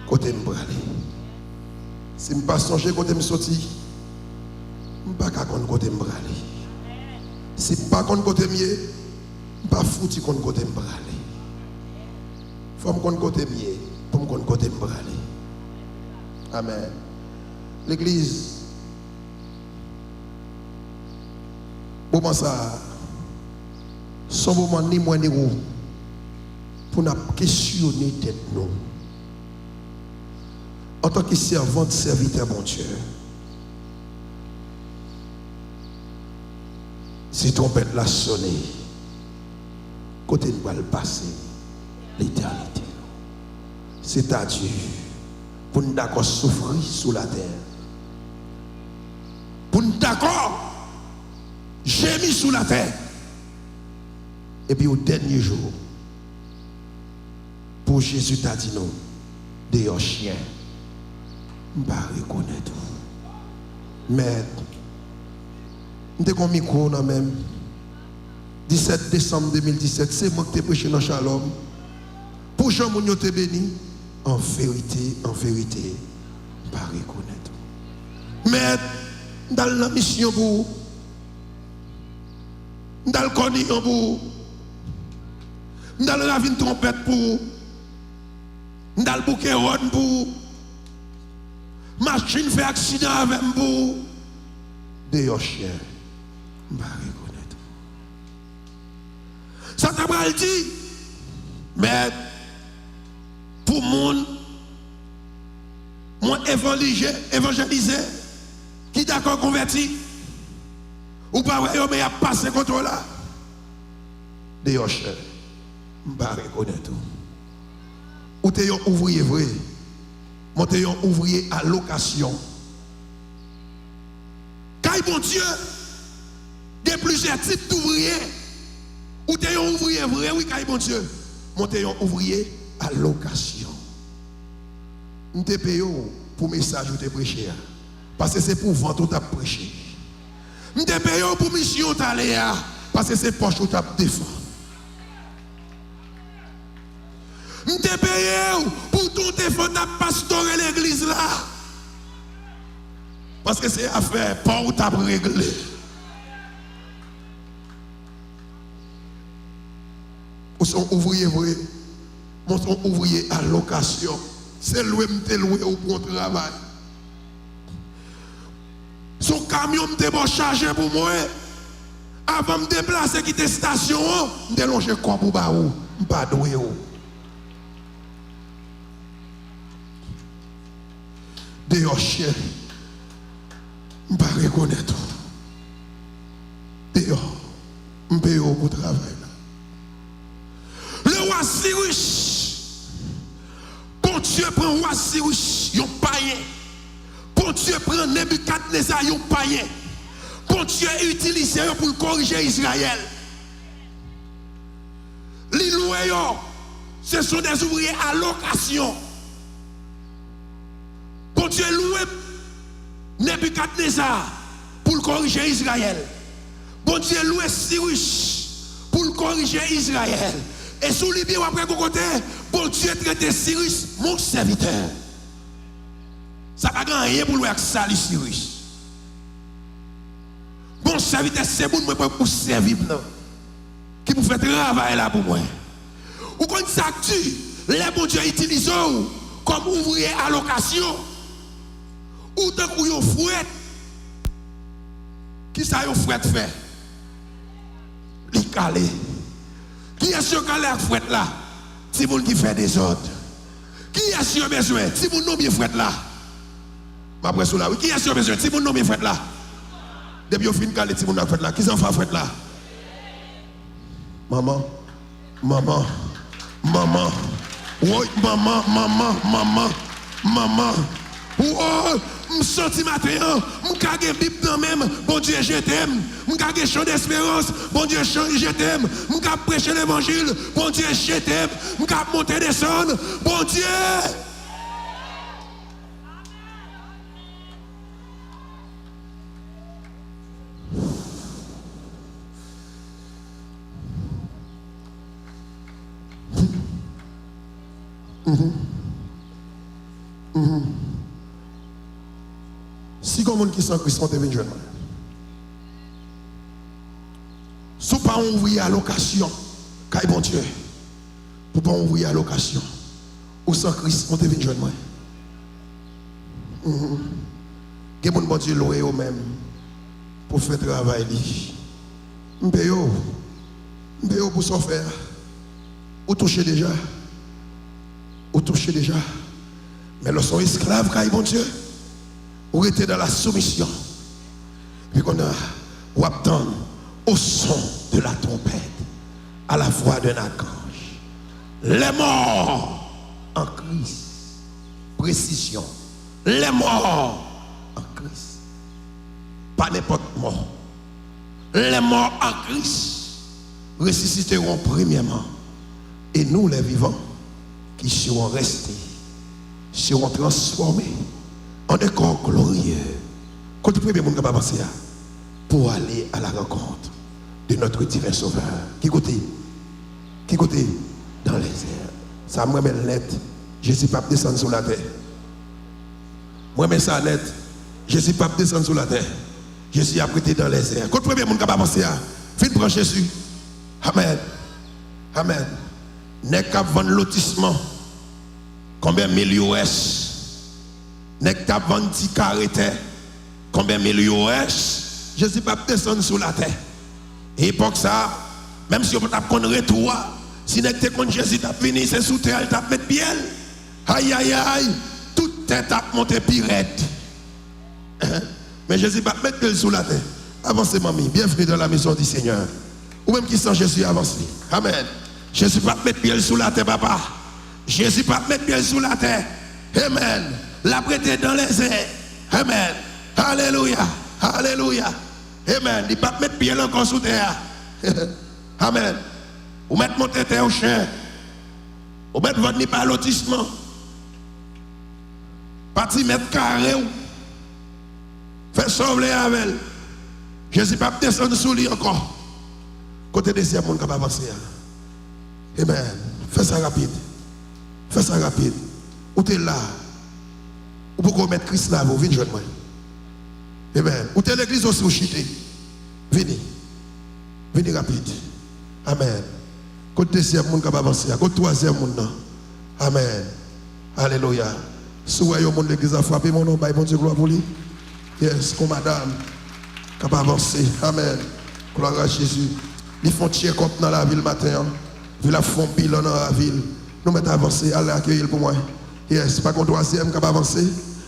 Kote m prale? Si m pa sonje kote m soti, m pa ka konn kote m prale. Si m pa konn kote m ye, m pa fouti konn kote m prale. Fò m konn kote m ye pou m konn kote m prale. Amèn. Legliz, moman sa a, se yon moman ni mwen ni ou pou n ap kesyone tèt nou antanke sèvant, sèvitè Bondye. Si twonpèt la sone, kote n pral pase letènite? Sètadi, pou n dakò soufri sou latè, pou n dakò jemi sou latè, epi o dènye jou, pou Jezi ta di nou, deyò chen, m pa rekonèt ou. Mèt, m te gen yon mikwo nan men m. Disèt desanm de mil disèt, se mwen ki te preche nan Shalom. Pou jan moun yo te beni, an verite, an verite, m pa rekonèt ou. Mèt, m t al nan misyon pou ou. M t al Kòniyon pou ou. M t al Ravin Twonpèt pou ou. M t al bouke wòn pou ou. Machin fè aksidan avè m pou ou. Deyò chen, m pa rekonèt ou. Sa ta pral di, mèt, pou moun mwen evanjelize, evanjelize, ki dakò konvèti, ou pa wè yo, men y ap pase kote w la. Deyò chen, m pa rekonèt ou. Ou te yon ouvriye vre, mwen te yon ouvriye a lokasyon. Kay Bondye, gen plizyè tip douvriye. Ou te yon ouvriye vre, wi, kay Bondye. Mwen te yon ouvriye a lokasyon. M te peye w pou mesaj ou te preche a, paske se pou vant ou t ap preche. M te peye w pou misyon w t ale a, paske se pòch ou t ap defann. M te peye w pou w te fè w t ap pastore legliz la. Paske se afè pa w w t ap regle. Ou se yon ouvriye vre, mwen se yon ouvriye a lokasyon. Se lwe m te lwe w pou yon travay. Se yon kamyon m te ba w chaje pou mwen. Avan m deplase kite estasyon an, m te lonje kòb ou ba ou. M pa dwe ou. Deyò chen, m pa rekonèt ou. Deyò, m peye w pou travay la. Lewa Siris, Bondye pran wa Siris, yon payen. Bondye pran Nebikadneza, yon payen. Bondye itilize yo pou l korije Izrayèl. Li lwe yo. Ce sont des ouvriers à location. Bondye lwe Nebikadneza pou l korije Izrayèl. Bondye lwe Siris pou l korije Izrayèl. E si w li byen, w ap wè gon kote Bondye trete Siris, mon sèvitè. Sa pa gen anyen pou l wè ak sali Siris. Bon sèvitè, se moun mwen pran pou sèvi m nan, ki pou fè travay la pou mwen. Ou konn sa k di, lè Bondye itilize w kòm ouvriye a lokasyon, ou tankou yon fwèt. Kisa yon fwèt fè? Li kale. Kiyès yo kale ak fwèt la? Timoun ki fè dezòd. Kiyès yo bezwen? Timoun nonbyen fwèt la. M ap wè sou la, wi. Kiyès yo bezwen? Timoun nonbyen fwèt la. Depi yo fin kale timoun nan fwèt la, ki zanfan fwèt la? Manman, manman, manman. Woy, manman, manman, manman, manman. Oh, m santi maten an, m ka gen Bib nan men m, Bondye, je t'aime. M ka gen chan desperans, Bondye, chan, je t'aime. M ka preche levanjil, Bondye, je t'aime. M ka monte desann, Bondye. Mhm. Mhm. Si gon moun ki san Kris, monte vin jwenn mwen. Si w pa yon ouvriye alokasyon kay Bondye, pou pa yon ouvriye alokasyon, ou san Kris, monte vin jwenn mwen. Mhm. Gen moun Bondye lwe yo menm pou fè travay li. M peye w. M peye w pou sa w fè a. Ou touche deja. Ou touche deja. Men lè w se yon esklav kay Bondye, ou rete dans la soumission. Epi kounye a, w ap tann, au son de la trompette, à la voix d'un archange, les morts en Christ. Presizyon. Les morts en Christ. Pa nenpòt mò. Les morts en Christ ressusciteront premièrement, et nous, les vivants, qui serons restés, seront transformés en un corps glorieux. Kote premye moun k ap avanse a? Pour aller à la rencontre de notre divin Sauveur. Ki kote? Ki kote? Dans les airs. Sa mwen renmen l nèt. Jezi p ap desann sou latè. Mwen renmen sa nèt. Jezi p ap desann sou latè. Jezi ap rete dans les airs. Kot premye moun k ap avanse a? Vin pran Jezi. Amèn. Amèn. Nèg k ap vann lotisman, konbyen mil U S? Nèg k ap vann ti kare tè, konbyen mil U S? Jezi p ap desann sou latè. Epòk sa a, menm si yo pa t ap konn retou a, si nèg te konn Jezi t ap vini, se sou tè a l t ap met pye l. Ayayay, tout tè t ap monte pi rèd. Men Jezi p ap met pye l sou latè. Avanse, manmi. Bienvenue dans la maison du Seigneur. Ou menm ki san Jezi, avanse. Amèn. Jezi p ap met pye l sou latè, papa. Jezi p ap met pye l sou latè. Amèn. L ap rete dans les airs. Amèn. Alelouya. Alelouya. Amèn. Li p ap met pye l ankò sou tè a. Amèn. Ou mèt monte tè ou, chen. Ou mèt vann li pa lotisman. Pa ti mèt kare w. Fè sa w vle avè l. Jezi p ap desann sou li ankò. Kote dezyèm moun k ap avanse a? Amèn. Fè sa rapid. Fè sa rapid. Ou te la. Ou poko remèt Kris lavi w, vin jwenn mwen. Amèn. Ou te legliz osi ou chite. Vini. Vini rapid. Amèn. Kot dezyèm moun k ap avanse a? Kot twazyèm moun nan? Amèn. Alelouya. Si w wè yon moun legliz la, frape men w non, bay Bondye glwa pou li. Yes, gon madanm k ap avanse. Amèn. Glwa a Jezi. Li fè yon check-up nan lavi l maten an. Epi l ap fè yon bilan nan lavi l. Nou mèt avanse, al akeyi l pou mwen. Yes, pa gon twazyèm k ap avanse?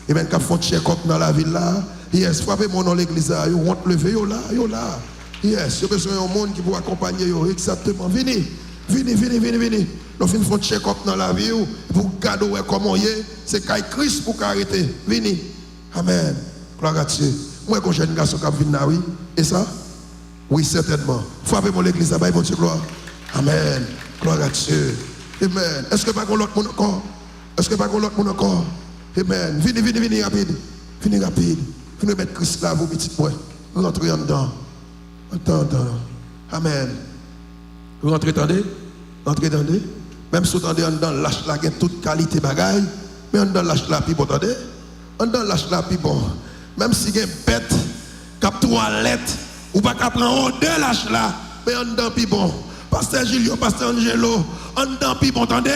Amèn, k ap fè yon check-up nan lavi l la. Yes, frape men w non legliz la. Yo wont leve, yo la, yo la. Yes, yo bezwen yon moun ki pou akonpanye yo. Egzakteman. Vini, vini, vini, vini, vini. Nou fin fè yon check-up nan lavi w, pou gade w wè kòman w ye. Se kay Kris pou w ka rete. Vini. Amèn. Glwa a Dye. Mwen gon jèn gason k ap vin la, wi. E sa? Wi, sètènman. Frape men w legliz la, bay Bondye glwa. Amèn. Glwa a Dye. Amèn. Èske pa gon lòt moun ankò? Èske pa gon lòt moun ankò? Amèn. Vini, vini, vini rapid. Vini rapid. Vin remèt Kris lavi w, pitit mwen. Rantre anndan. Anndan, anndan. Amèn. Rantre, tande. Rantre, tande. Menm si w tande anndan lach la gen tout kalite bagay, men anndan lach la pi bon, tande. Anndan lach la pi bon. Menm si gen bèt k ap twalèt, ou pa ka pran odè lach la, men anndan pi bon. Pastè Julio, pastè Angelo, anndan pi bon, tande.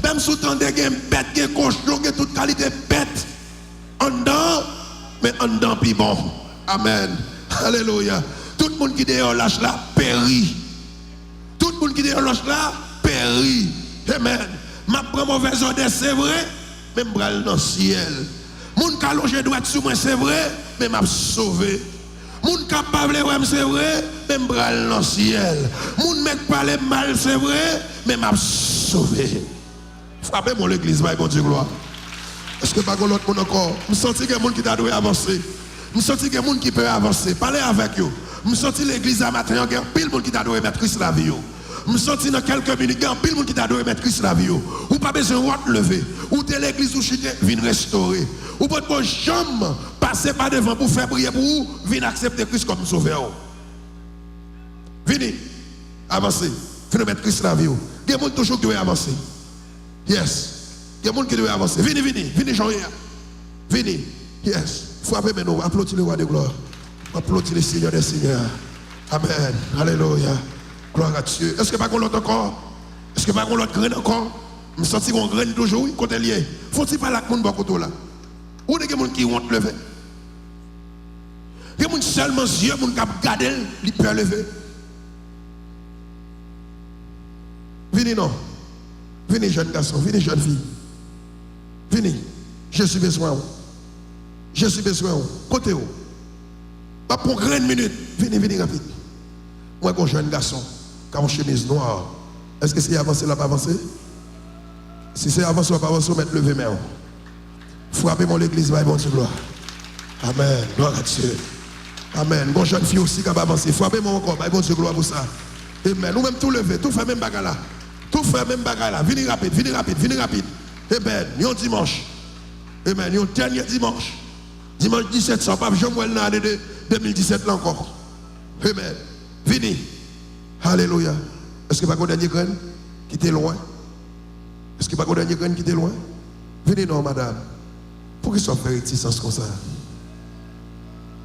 Menm si w tande gen bèt, gen kochon, gen tout kalite bèt, anndan, men anndan pi bon. Amèn. Alelouya. Tout moun ki deyò lach la peri. Tout moun ki deyò lach la peri. Amèn. M ap pran movèz odè, se vre, men m pral nan syèl. Moun ka lonje dwèt sou mwen, se vre, men m ap sove. Moun ka pa vle wè m, se vre, men m pral nan syèl. Moun mèt pale m mal, se vre, men m ap sove. Frape men w legliz, bay Bondye glwa. Èske pa gen lòt moun ankò? M santi gen moun ki ta dwe avanse. M santi gen moun ki pè avanse. Pale avèk yo. M santi legliz la maten an gen anpil moun ki ta dwe remèt Kris lavi yo. M santi nan kèlke minit gen anpil moun ki ta dwe remèt Kris lavi yo. Ou pa bezwen wont leve. Ou te legliz ou chite, vin restore. Ou potko janm pase pa devan pou fè priyè pou ou, vin aksepte Kris kòm sovè w. Vini. Avanse. Vin remèt Kris lavi w. Gen moun toujou ki dwe avanse. Yes. Gen moun ki dwe avanse. Vini, vini, vini jan w ye a. Vini. Yes. Frape men nou. Aplodi le Roi de gloire. Aplodi le Seigneur des seigneurs. Amen. Alelouya. Gloire à Dieu. Èske pa gen lòt ankò? Èske pa gen lòt grenn ankò? M santi gen grenn toujou, wi. Kote l ye? Fon ti pale ak moun bò kote w la. Ou gen moun ki wont leve. Gen moun sèlman zye moun k ap gade l, li pè leve. Vini non. Vini jèn gason, vini jèn fi. Vini. Jezi bezwen w. Jezi bezwen w. Kote w? M ap pran grenn minit. Vini, vini rapid. Mwen gon jèn gason k ap yon chemiz nwa. Èske se avanse l ap avanse? Si se avanse w ap avanse, ou mèt leve men w. Frape men w legliz, bay Bondye glwa. Amen. Gloire à Dieu. Amen. Gon jèn fi osi k ap avanse. Frape men w ankò, bay Bondye glwa pou sa. Amen. Ou menm tou leve, tou fè menm bagay la. Tou fè menm bagay la. Vini rapid, vini rapid, vini rapid. Amen. Yon dimanch. Amen. Yon dènye dimanch. Dimanch disèt sa, w p ap janm wè l nan ane de, de mil disèt la ankò. Amen. Vini. Alelouya. Èske pa gon dènye grenn ki te lwen? Èske pa gon dènye grenn ki te lwen? Vini non, madanm. Poukisa w ap fè retisans konsa?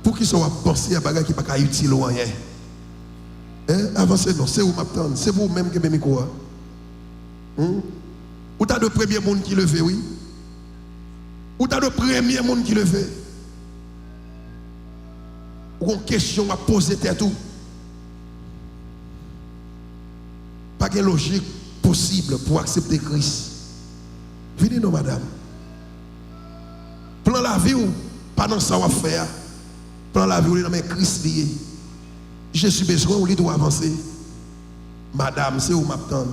Poukisa w ap panse a bagay ki pa ka itil ou anyen? Hein? Avanse non, se ou m ap tann. Se pou ou menm kenbe mikwo a. Hmm? Ou ta dwe premye moun ki leve, wi. Ou ta dwe premye moun ki leve. Ou gon kesyon w ap poze tèt ou. Pa gen lojik posib pou w aksepte Kris. Vini non, madanm. Plan lavi w pa nan sa w ap fè a. Plan lavi w li nan men Kris li ye. Jezi bezwen w, li dwe avanse. Madanm, se ou m ap tann.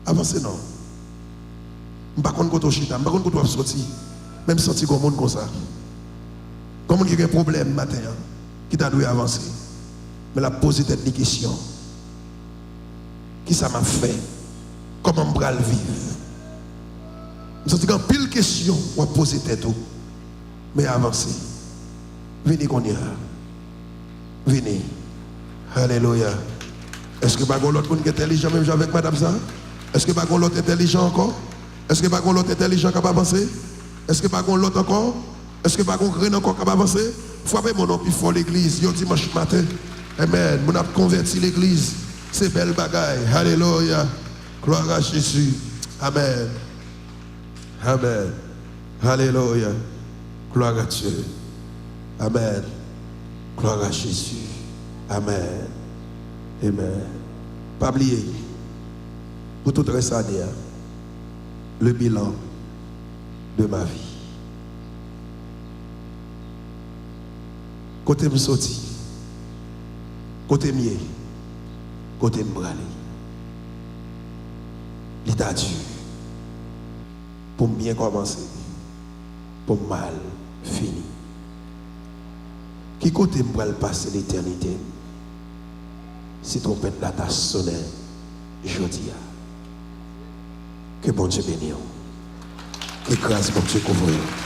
Avanse non. M pa konn kote w chita, m pa konn kote w ap soti. Men m santi gon moun konsa. Gon moun ki gen pwoblèm maten an, ki ta dwe avanse. Men l ap poze tèt li kesyon. Kisa m ap fè? Kòman m pral viv? M santi gen anpil kesyon w ap poze tèt ou. Men avanse. Vini kounye a. Vini. Alelouya. Èske pa gon lòt moun ki entèlijan menm jan avèk madanm sa? Èske pa gon lòt entèlijan ankò? Èske pa gon lòt entèlijan k ap avanse? Èske pa gon lòt ankò? Èske pa gon grenn ankò k ap avanse? Frape men w non pi fò legliz, yon dimanch maten. Amen. Moun ap konvèti legliz. Se bèl bagay. Alelouya. Gloire à Jésus. Amen. Amen. Alelouya. Gloire à Dieu. Amen. Gloire à Jésus. Amen. Amen. Pa bliye, pou tout rès ane a, le bilan de ma vie. Kote m soti? Kote m ye? Kote m prale? Li ta di pou m byen kòmanse, pou m mal fini. Ki kote m pral pase letènite m si twonpèt la ta sonnen jodi a? Ke Bondye beni w. Ke gras Bondye kouvri w.